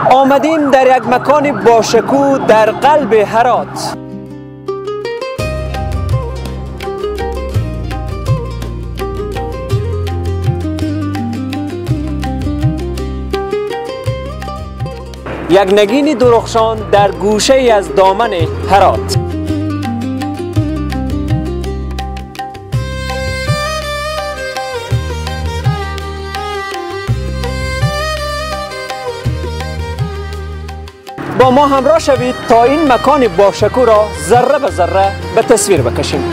آمدیم در یک مکان باشکوه در قلب هرات. یک نگین درخشان در گوشه ای از دامن هرات. با ما همراه شوید تا این مکان باشکوه را ذره به ذره به تصویر بکشیم.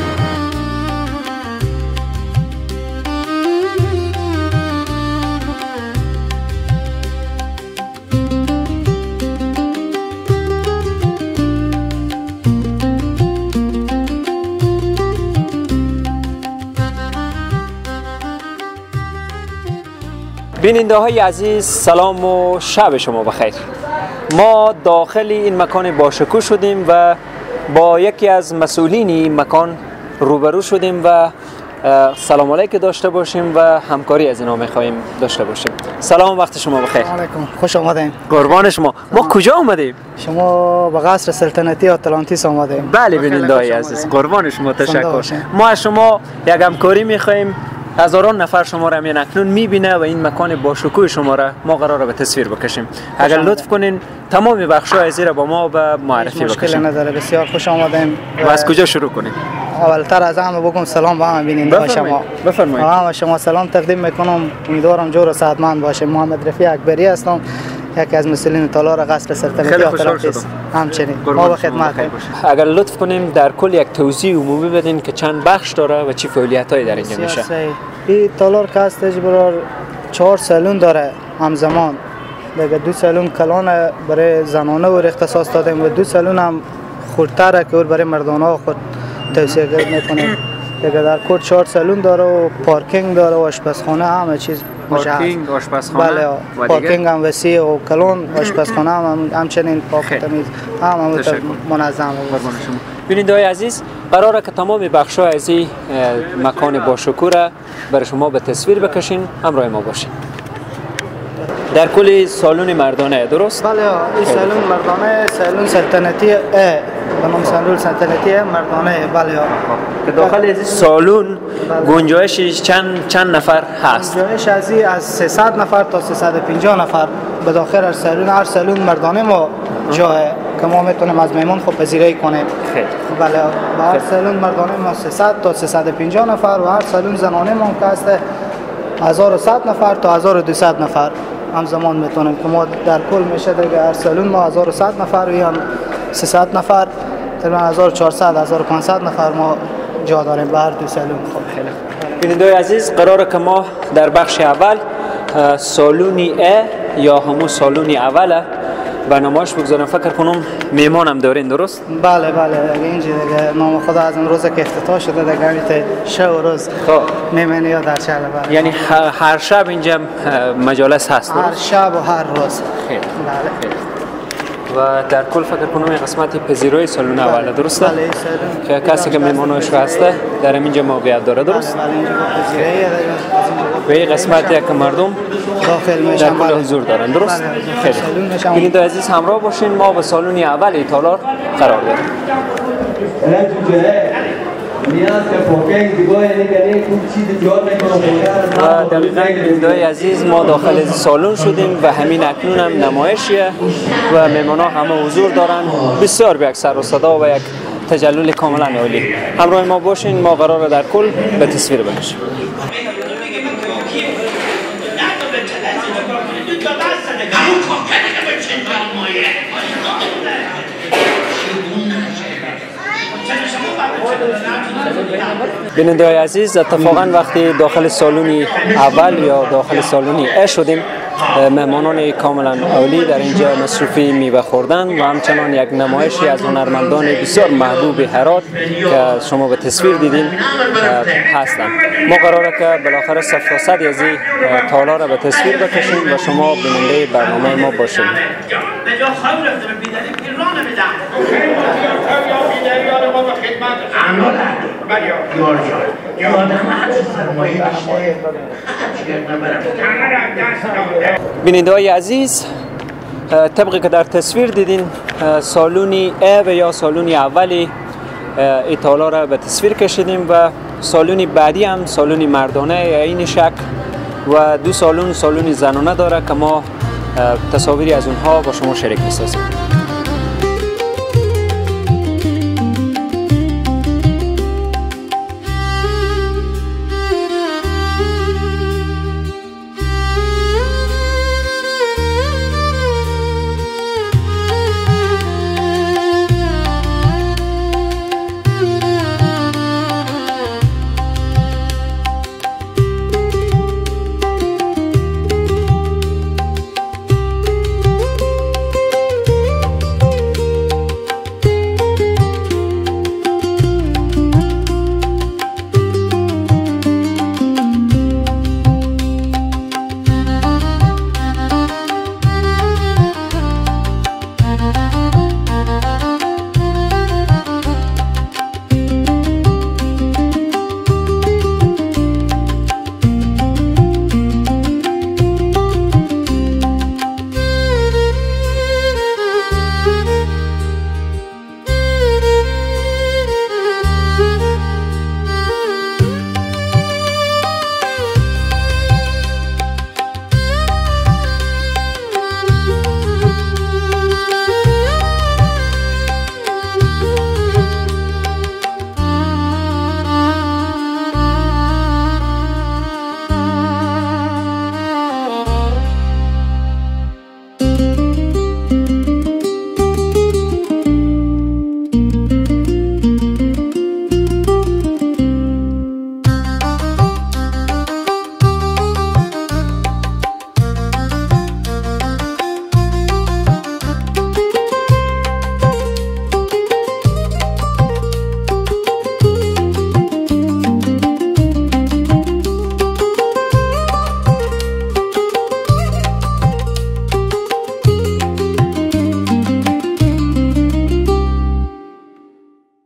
بیننده های عزیز، سلام و شب شما بخیر. ما داخل این مکان باشکوه شدیم و با یکی از مسئولین این مکان روبرو شدیم و سلام علیک داشته باشیم و همکاری از اینا میخواهیم داشته باشیم. سلام، وقت شما بخیر. علیکم، خوش آمدین. قربان شما. ما کجا آمدیم؟ شما به قصر سلطنتی آتلانتیس آمدیم. بله بیننده های عزیز، قربان شما، تشکر. ما از شما یک همکاری میخواهیم. هزاران نفر شما را همین اکنون میبینه و این مکان باشکوه شما را ما قراره به تصویر بکشیم. اگر لطف کنین تمام بخش‌های از را با ما به معرفی بکشیم. مشکل نداره، بسیار خوش آمدیم. و از کجا شروع کنیم؟ اولتر از همه بگم سلام به همه بیننده شما. بفرمایید. همه شما سلام تقدیم میکنم، امیدوارم جور و صحتمند باشه. محمد رفیع اکبری هستم، یکی از مسئولین تالار قصر سلطنتی آتلانتیس. همچنین ما به خدمت. اگر لطف کنیم در کل یک توضیح عمومی بدین که چند بخش داره و چی فعالیت‌هایی در اینجا میشه. این تالار که هستش برار 4 سالن داره همزمان. دیگه 2 سالن کلان برای زنانه و اختصاص دادیم و 2 سالن هم خردتره که برای مردانه خود توصیه میکنیم. دیگه در کل 4 سالن داره و پارکینگ داره و آشپزخانه، همه چیز. پارکینگ، آشپزخانه، بله، پارکینگ هم وسیع و کلون، آشپزخانه هم همچنین پاک و تمیز، هم منظم. ببینید های عزیز، قراره که تمام بخش‌های از این مکان باشکوه را برای شما به تصویر بکشین. همراه ما باشین. در کل سالن مردانه، درست؟ بله، این سالن مردانه، سالن سلطنتی به نام سالن سلطنتی مردانه. بله، که داخل از سالن گنجایش چند نفر هست؟ گنجایش از 300 نفر تا 350 نفر به داخل هر سالن. هر سالن مردانه ما جایه که ما میتونیم از مهمان خود پذیرایی کنیم. خیلی. بله، به هر سالن مردانه ما 300 تا 350 نفر و هر سالن زنانه ما که هست 1100 نفر تا 1200 نفر همزمان میتونیم که ما در کل میشه دیگه هر سالن ما 1100 نفر و هم 300 نفر، تقریبا 1400 1500 نفر ما جا داریم به هر دو سالن. خب خیلی خوب. بیننده‌های عزیز، قراره که ما در بخش اول سالونی ا یا همون سالونی اوله به نمایش بگذاریم. فکر کنم میمانم دارین، درست؟ بله بله، اینجا دیگه نام خدا از اون روز که افتتاح شده دیگه همین شب و روز میمانی یا در شب. بله، یعنی هر شب اینجا مجالس هست، درست؟ هر شب و هر روز. خیلی. بله. خیلی. و در کل فکر کنم این قسمت پذیرای سالن اوله، درسته؟ بله، سالن که کسی که مهمانش هسته در اینجا موقعیت داره، درست؟ بله، اینجا پذیرایی و این قسمت یک مردم داخل میشن، در کل حضور دارن، درست؟ خیلی. بیننده عزیز همراه باشین، ما به سالن اول تالار قرار داریم. و دقیقاً بیننده‌های عزیز، ما داخل سالن شدیم و همین اکنون هم نمایشیه و مهمان‌ها همه حضور دارن. بسیار به یک سر و صدا و یک تجلل کاملا عالی. همراه ما باشین، ما قراره در کل به تصویر بکشیم. بیننده های عزیز، اتفاقا وقتی داخل سالن اول یا داخل سالن ا شدیم، مهمانان کاملا عالی در اینجا مصروفی میوه خوردن و همچنان یک نمایشی از هنرمندان بسیار محبوب هرات که شما به تصویر دیدین هستند. ما قراره که بالاخره 0 تا 100 از این تالار را به تصویر بکشیم و شما بیننده برنامه ما باشین. بیننده های عزیز، طبقی که در تصویر دیدین سالونی ا و یا سالونی اولی ایتالا را به تصویر کشیدیم و سالونی بعدی هم سالونی مردانه این شکل و دو سالون سالونی زنانه داره که ما تصاویری از اونها با شما شریک می‌سازیم.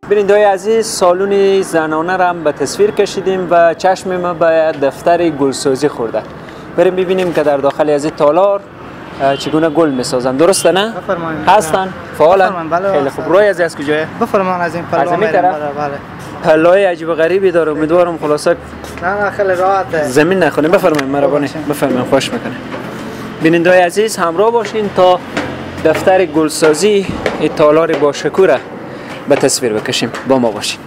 بیننده‌های عزیز، سالون زنانه را هم به تصویر کشیدیم و چشم ما به دفتر گلسازی خورده. بریم ببینیم که در داخل از این تالار چگونه گل میسازن. درسته نه؟ بفرمایید. هستن؟ فعالن؟ بله. خیلی خوب. روی از کجاست؟ بفرمایید از این پلو میریم. بله. پلای عجیب و غریبی داره. امیدوارم خلاصه نه خیلی راحته. زمین نخوریم. بفرمایید مهربانی. بفرمایید، خوش میکنه. بیننده‌های عزیز همراه باشین تا دفتر گلسازی تالار باشکوه به تصویر بکشیم. با ما باشین.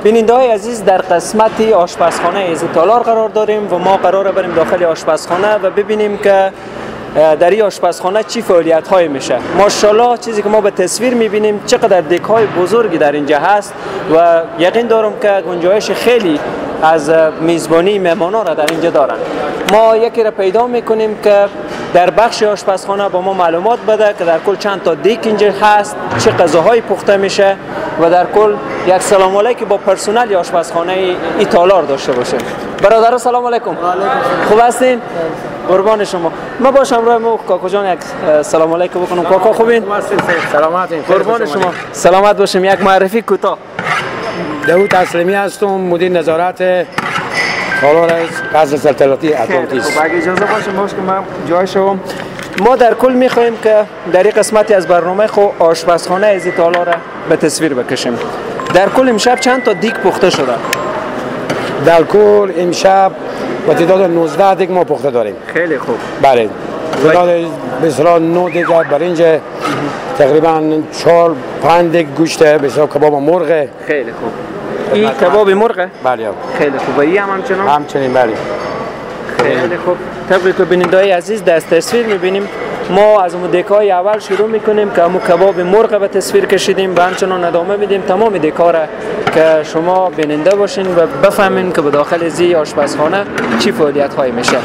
بیننده های عزیز، در قسمت آشپزخانه از تالار قرار داریم و ما قراره بریم داخل آشپزخانه و ببینیم که در این آشپزخانه چی فعالیت های میشه. ماشاءالله چیزی که ما به تصویر میبینیم چقدر دیگ های بزرگی در اینجا هست و یقین دارم که گنجایش خیلی از میزبانی مهمانا را در اینجا دارن. ما یکی را پیدا میکنیم که در بخش آشپزخانه با ما معلومات بده که در کل چند تا دیگ اینجا هست، چه غذاهایی پخته میشه و در کل یک سلام علیک با پرسنل آشپزخانه ای تالار داشته باشه. برادر سلام علیکم. خوب هستین؟ قربان شما. ما باشم راه مو کاکا جان یک سلام علیکم بکنم. کاکا خوبین؟ سلامتین. قربان شما. سلامت باشیم. یک معرفی کوتاه. داوود تسلیمی هستم، مدیر نظارت تالار قصر سلطنتی اتلانتیس. خب اگه اجازه باشه باش که من جای شوم. ما در کل میخوایم که در این قسمتی از برنامه خو آشپزخانه از تالار را به تصویر بکشیم. در کل امشب چند تا دیگ پخته شده؟ در کل امشب با تعداد 19 دیگ ما پخته داریم. خیلی خوب. بله. تعداد به اصطلاح 9 دیگ برنج، تقریبا 4-5 دیگ گوشت به اصطلاح کباب مرغ. خیلی خوب. این کباب مرغه؟ بله. خیلی خوب. و این هم همچنان؟ همچنین بله. خیلی خوب. طبقی که بیننده‌های عزیز در تصویر می‌بینیم ما از اون دکای اول شروع می‌کنیم که همون کباب مرغ به تصویر کشیدیم و همچنان ادامه میدیم تمام دکا را که شما بیننده باشین و بفهمین که به داخل زی آشپزخانه چی فعالیت هایی میشه.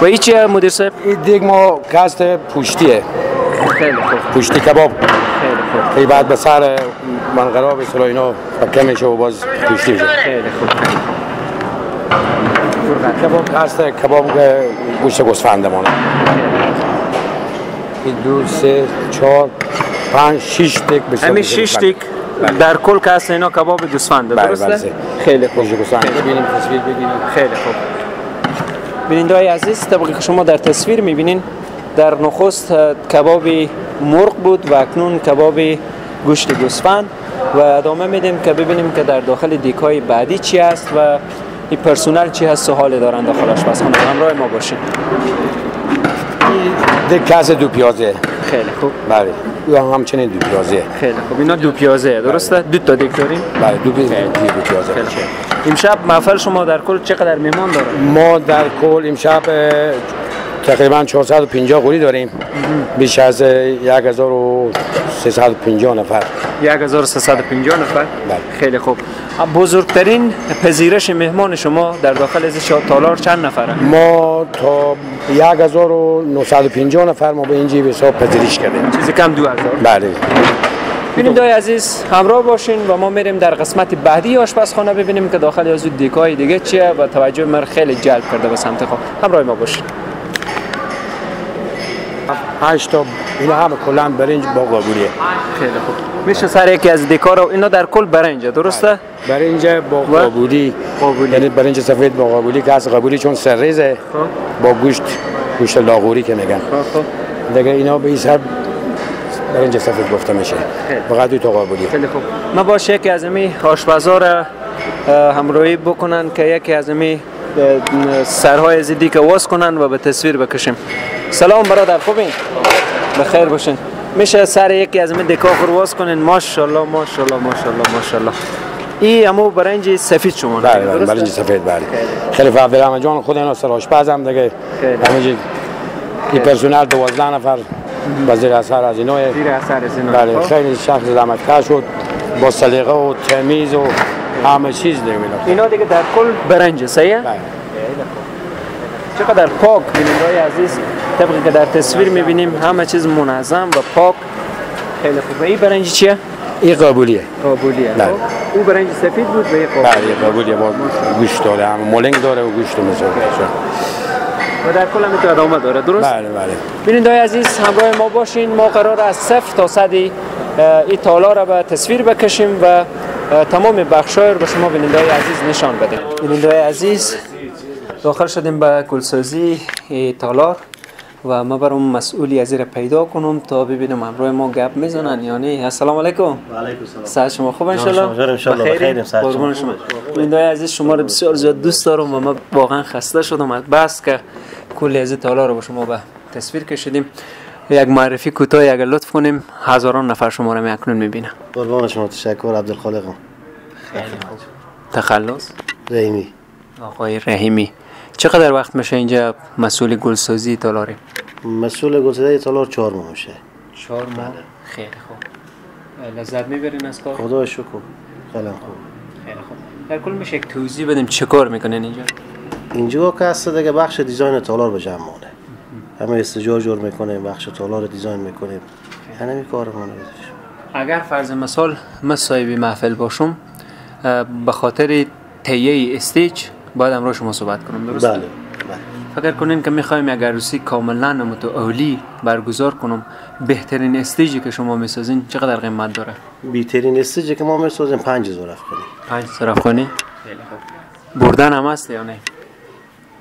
و این چیه مدیر صاحب؟ این دیگ ما قصد پوشتیه. خیلی خوب. پوشتی کباب. خیلی خوب. ای بعد به سر منقرا به اصطلاح اینا پکه میشه و باز پوشتی میشه. خیلی خوب. کباب هست، کباب گوشت گوسفند مانه. این 2 3 4 5 6 تک بشه. همین 6 تک در کل که هست اینا کباب گوسفنده، درسته؟ بله. خیلی خوب. گوشت گوسفند ببینیم، تصویر بگیریم. خیلی خوب. بیننده‌های عزیز، طبقی که شما در تصویر میبینین، در نخست کباب مرغ بود و اکنون کباب گوشت گوسفند و ادامه میدیم که ببینیم که در داخل دیکای بعدی چی است و این پرسنل چی هست و حال دارن داخل آشپزخانه. همراه ما باشین. دیگ دو پیازه. خیلی خوب. بله. او همچنین دو پیازه. خیلی خوب. اینا دو پیازه درسته؟ دو تا دیگ داریم؟ بله، دو پیازه. خیلی خوب. امشب محفل شما در کل چقدر مهمان داره؟ ما در کل امشب تقریبا 450 قوری داریم. بیش از 1350 نفر. 1350 نفر؟ بله. خیلی خوب. بزرگترین پذیرش مهمان شما در داخل از تالار چند نفره؟ ما تا 1950 نفر ما به اینجا به حساب پذیرش کردیم. چیزی کم 2000. بله. بیننده‌های عزیز همراه باشین و ما میریم در قسمت بعدی آشپزخانه ببینیم که داخل از دیکای دیگه چیه و توجه من خیلی جلب کرده به سمت خود. همراه ما باشین. 8 تا اینا همه کلا برنج با قابلیه. خیلی خوب. میشه سر یکی از دیکارا اینا در کل برنجه درسته؟ برنج با قابلی، یعنی برنج سفید با قابلی که از قابلی چون سرریزه با گوشت لاغوری که میگن. دیگه اینا به این سر برنج سفید گفته میشه. فقط دو تا قابلی. خیلی خوب. ما باش یکی از می آشپزا را همراهی بکنن که یکی از می سرهای از دیگه واس کنن و به تصویر بکشیم. سلام برادر، خوبین؟ بخیر باشین. میشه سر یکی از این دکا خور واز کنین؟ ماشاءالله ماشاءالله ماشاءالله ماشاءالله. این همو برنج سفید شما؟ بله بله، برنج سفید. بله. خیلی عبدالرحمن جان خود اینا سر آشپز هم دیگه. همینجوری این پرسنل 12 نفر وزیر اثر از اینا. زیر اثر از اینا. بله، خیلی شخص زحمتکش شد با سلیقه و تمیز و همه چیز دیگه. اینا دیگه در کل برنج صحیح؟ بله. چقدر پاک بیننده‌های عزیز، طبقی که در تصویر میبینیم همه چیز منظم و پاک. خیلی خوب. این برنج چیه؟ این قابلیه. قابلیه. بله. او برنج سفید بود و این قابلیه. بله، قابلیه با گوشت داره، هم مولنگ داره و گوشت مثلا. و در کل هم ادامه داره، درست؟ بله بله. بیننده‌های عزیز همراه ما باشین. ما قرار از 0 تا 100 این تالار را به تصویر بکشیم و تمام بخش‌های رو به شما بیننده‌های عزیز نشان بدیم. بیننده‌های عزیز داخل شدیم به گلسازی تالار و ما برام مسئولی از را پیدا کنم تا ببینم همراه ما گپ میزنن یا نه. السلام علیکم. و علیکم السلام. ساعت شما خوب ان شاء الله؟ ان شاء الله بخیر. قربان شما. بیننده‌های عزیز شما رو بسیار زیاد دوست دارم و ما واقعا خسته شدم از بس که کلی از تالار رو با شما به تصویر کشیدیم. یک معرفی کوتاه اگر لطف کنیم، هزاران نفر شما رو اکنون میبینن. قربان شما، تشکر. عبدالخالقم. خیلی خوب. تخلص؟ رحیمی. آقای رحیمی، چقدر وقت میشه اینجا مسئول گلسازی تالاری؟ مسئول گلسازی تالار 4 ماه میشه. 4 ماه؟ خیلی خوب. لذت میبرین از کار؟ خدا شکر، خیلی خوب. خیلی خوب. در کل میشه یک توضیح بدیم چه کار میکنین اینجا؟ اینجا که هست دیگه بخش design تالار به جمع مونه. همه استیجا جور میکنیم، بخش تالار design میکنیم. همین کارمونه. اگر فرض مثال من صاحب محفل باشم، به خاطر تهیه stage باید امروز شما صحبت کنم، درسته؟ بله بله. فکر کنین که میخوایم یک عروسی کاملا متعالی برگزار کنم، بهترین stage ی که شما میسازین چقدر قیمت داره؟ بهترین stage ی که ما میسازیم 5000 افغانی. 5000 افغانی؟ خیلی خوب. بردن هم هست یا نه؟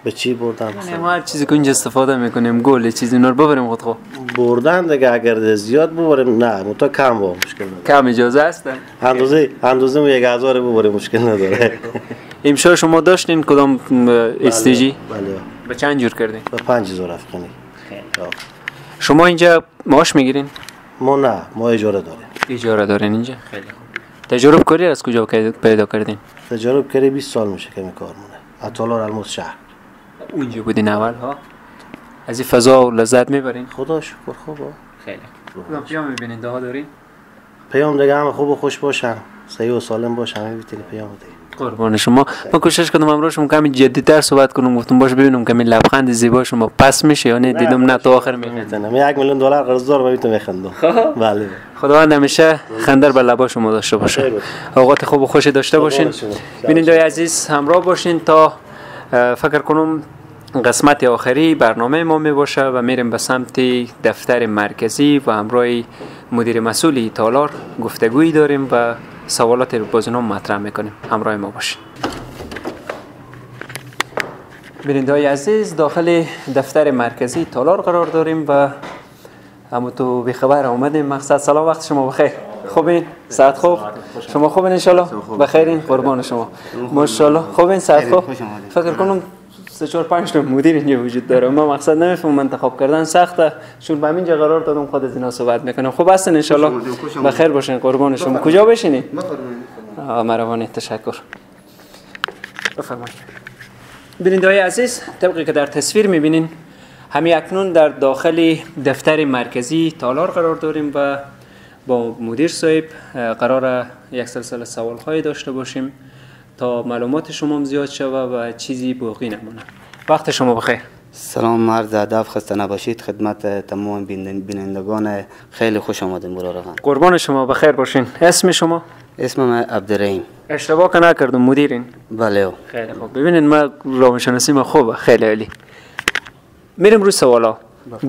به چی بردن؟ یعنی ما هر چیزی که اینجا استفاده میکنیم، گل چیزی اینا رو ببریم خود خود. بردن دیگه اگر زیاد ببریم نه، متا کم با مشکل نداره. کم اجازه است؟ اندازه 1000 ببریم مشکل نداره. امشب شما داشتین کدام stage ی؟ بله. به چند جور کردین؟ به 5000 افغانی. خیلی. شما اینجا معاش میگیرین؟ ما نه، ما اجاره داریم. اجاره دارین اینجا؟ خیلی خوب. تجربه کاری از کجا پیدا کردین؟ تجربه کاری 20 سال میشه که می کار مونه. تالار الماس شهر. اونجا بودین اول ها؟ از این فضا و لذت میبرین؟ خدا شکر خوبه. خیلی خوب. پیام میبینین ده ها دارین؟ پیام دیگه همه خوب و خوش باشن، صحیح و سالم باشن، همه بیتین پیام دیگه. قربان شما. من کوشش کردم امروز شما کمی جدی‌تر صحبت کنم، گفتم باشه ببینم کمی لبخند زیبا شما پس میشه یا نه. دیدم نه، تا آخر میخندم. 1 میلیون دلار قرض دارم، میتونم میخندم. بله. خداوند همیشه خندر بر لبا شما داشته باشه. اوقات خوب و خوشی داشته باشین. بیننده‌های عزیز همراه باشین تا فکر کنم قسمت آخری برنامه ما می باشه و میریم به سمت دفتر مرکزی و همراه مدیر مسئول تالار گفتگویی داریم و سوالات رو باز مطرح میکنیم. همراه ما باشین. بیننده‌های عزیز، داخل دفتر مرکزی تالار قرار داریم و همون تو بیخبر آمدیم. مقصد سلام، وقت شما بخیر. خوبین؟ ساعت خوب؟ شما خوبین انشالله؟ بخیرین؟ قربان شما. ماشاءالله خوبین؟ ساعت خوب؟ فکر کنم 3 4 5 تا مدیر اینجا وجود داره. ما مقصد نمیفهمم، انتخاب کردن سخته، چون به همینجا قرار دادم خود از اینا صحبت میکنم. خوب هستین انشالله؟ بخیر باشین، قربان شما. کجا بشینی؟ مهربانی، تشکر. بفرمایید. بیننده‌های عزیز، طبقی که در تصویر میبینین، همین اکنون در داخل دفتر مرکزی تالار قرار داریم و با مدیر صاحب قرار یک سلسله سوال‌های داشته باشیم تا معلومات شما هم زیاد شود و چیزی باقی نمونه. وقت شما بخیر. سلام، عرض ادب، خسته نباشید خدمت تمام بینندگان. خیلی خوش آمدین برادران. قربان شما، بخیر باشین. اسم شما؟ اسم من عبدالرحیم. اشتباه که نکردم، مدیرین؟ بله. خیلی خوب. ببینین من روانشناسی ما خوبه، خیلی عالی. میریم روی سوالا.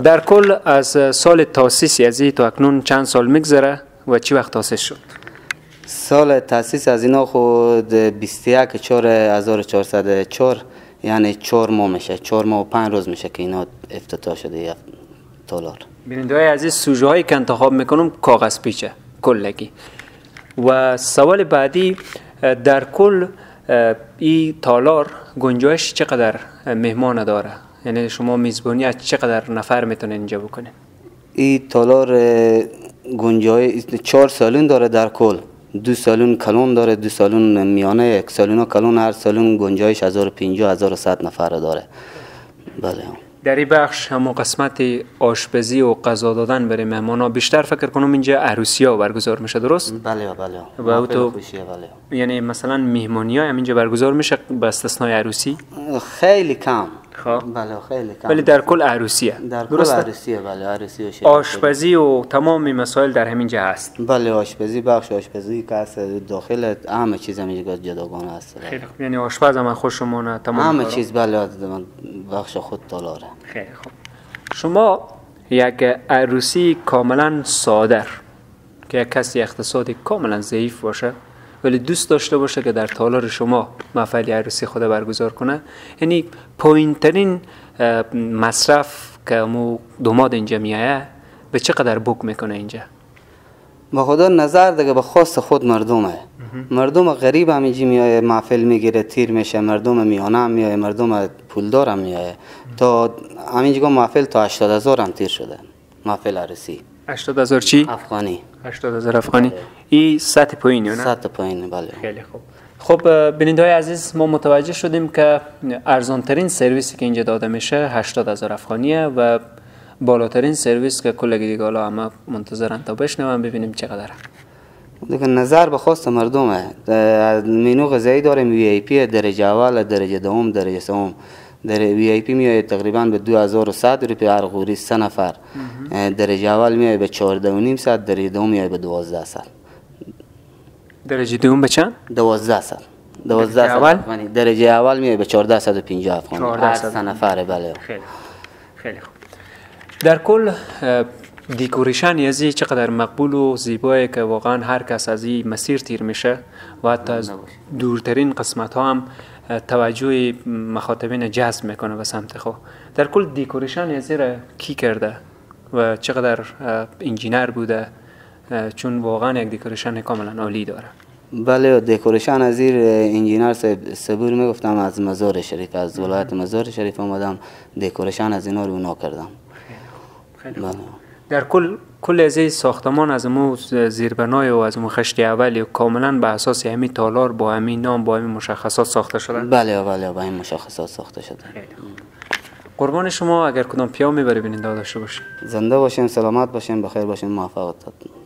در کل از سال تاسیس از این تا اکنون چند سال میگذره و چی وقت تاسیس شد؟ سال تاسیس از اینا خود 21/4/1404، یعنی 4 ماه میشه، 4 ماه و 5 روز میشه که اینا افتتاح شده تالار. بیننده‌های عزیز، سوژه هایی که انتخاب میکنم کاغذ پیچه کلگی. و سوال بعدی، در کل این تالار گنجایش چقدر مهمان داره؟ یعنی شما میزبانی از چقدر نفر میتونین اینجا بکنین؟ این تالار گنجایش 4 سالن داره در کل. 2 سالن کلون داره، 2 سالن میانه، 1 سالن کلون. هر سالن گنجایش 1050 1100 نفر داره. بله. در این بخش همون قسمت آشپزی و غذا دادن برای مهمانا بیشتر فکر کنم اینجا عروسی‌ها برگزار میشه، درست؟ بله بله. و تو بله. یعنی مثلا مهمانی‌ها هم اینجا برگزار میشه به استثنای عروسی؟ خیلی کم. خب بله خیلی کم. ولی در کل عروسیه. در کل عروسیه، بله عروسی و آشپزی و تمام مسائل در همین جا هست. بله آشپزی، بخش آشپزی که هست داخل همه چیز همینجا جداگانه هست. خیلی خوب. یعنی آشپز هم خوش شما تمام همه چیز، بله بخش خود تالاره. خیلی خوب. شما یک عروسی کاملا ساده که یک کسی اقتصادی کاملا ضعیف باشه ولی دوست داشته باشه که در تالار شما محفل عروسی خود برگزار کنه، یعنی پایین ترین مصرف که مو دوماد اینجا میایه به چقدر بوک میکنه اینجا؟ با خدا نظر دیگه به خواست خود مردمه. مردم غریب هم اینجا میایه محفل میگیره تیر میشه، مردم میانه هم میایه، مردم پولدار هم میایه. تا همینجا محفل تا 80,000 هم تیر شده محفل عروسی. 80,000 چی؟ افغانی. 80,000 افغانی. این سطح پایینه نه؟ سطح پایینه بله. خیلی خوب. خب بیننده‌های عزیز، ما متوجه شدیم که ارزان ترین سرویسی که اینجا داده میشه 80,000 افغانیه و بالاترین سرویس که کل دیگه حالا همه منتظرن تا بشنون ببینیم چقدره. دیگه نظر به خواست مردمه. مینو غذایی داریم VIP درجه اول، درجه دوم، درجه سوم. در VIP میاد تقریبا به 2100 روپیه هر قوری 3 نفر. درجه اول میاد به 14,500، درجه دوم میاد به 1200. درجه دوم به چند؟ 1200. 1200 درجه اول میاد به 1450 افغانی. هر 3 نفره بله. خیلی خیلی خوب. در کل decoration یزی چقدر مقبول و زیبایه که واقعا هر کس از این مسیر تیر میشه و حتی از دورترین قسمت ها هم توجه مخاطبین جذب میکنه به سمت خود. در کل decoration یزی را کی کرده و چقدر انجینر بوده؟ چون واقعا یک decoration کاملا عالی داره. بله decoration از این انجینر صبور میگفتم از مزار شریف، از ولایت مزار شریف آمدم decoration از اینا رو اونا کردم. خیلی بله. در کل از این ساختمان از مو زیربنای و از مو خشت اولی و کاملا به اساس همین تالار با همین نام با همین مشخصات ساخته شده. بله بله با این مشخصات ساخته شده. قربان شما، اگر کدام پیامی برای بیننده داشته باشید. زنده باشیم، سلامت باشیم، بخیر باشیم، موفق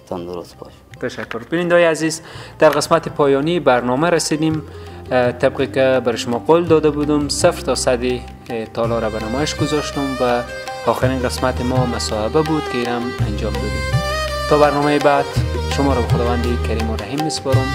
تندرست باشیم. تشکر. بیننده‌های عزیز، در قسمت پایانی برنامه رسیدیم. طبقی که برای شما قول داده بودم 0 تا 100 تالار را به نمایش گذاشتم و آخرین قسمت ما مصاحبه بود که اینم انجام دادیم. تا برنامه بعد شما را به خداوند کریم و رحیم میسپارم.